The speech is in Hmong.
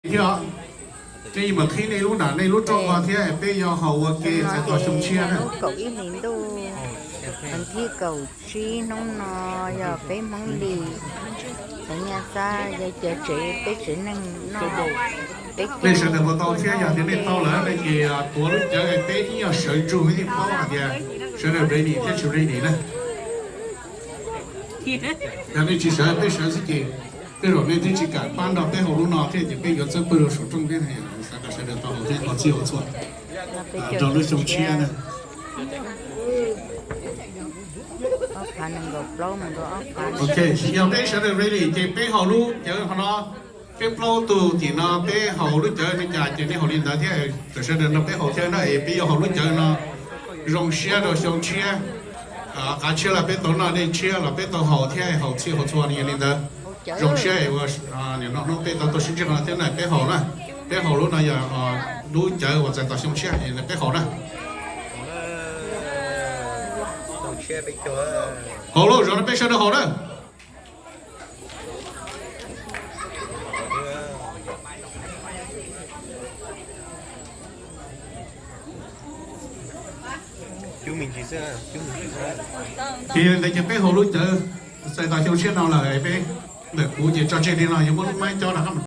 Thiab nej yeej mam qhib nej lub nram nej lub rooj ko thiab peb yuav haus ua ke txais tos xyoo tshiab na. Kaum ib hlis ntuj, thib kaum tsib hnub no yog peb Hmoob Lis, xeev Nyab Xab, yog cov tsev peb tsev neeg noj. Nej sawv daws puas tau thiab? Yog tias nej tau lawm no ces tuav lub cawv peb ib nyuag sawv ntsug, peb thiaj paub hais tias sawv daws ready thiab tsis ready na. Yog nej tsis sawv, peb sawv xwb ces tej zaum nej twb tsis kam pab nrog peb haus lub no thiab ces peb yuav txawb pawg rau saum rooj thiab. Xav kom sawv daws tau haus thiab tau txhij tau txhua rau lub xyoo tshiab na. Ok, yog peb sawv daws ready ces peb haus lub cawv qhov no. Peb plaub tug tim no peb haus lub cawv li cas ces nej haus li ntawd thiab. Kom sawv daws nrog peb haus thiab na, es peb yuav haus lub cawv no zoo siab rau xyoo tshiab. Qav tshiab los peb tau noj, dej tshiab los peb tau haus thiab, haus txhij haus txhua li ntawd. Zoo siab ua nim no hnub peb tau tuaj sib ntsib qhov no thiab na, peb haus na. Peb haus lub no yog lub cawv uas txais tos xyoo tshiab, peb haus na. Haus lauj, zaum no peb sawv daws haus na. Ces yog li ntawd ces peb haus lub cawv txais tos xyoo tshiab no lawm, peb ntawm kuv ces tso tseg li no, yuav muab lub maib cob rau qab mus.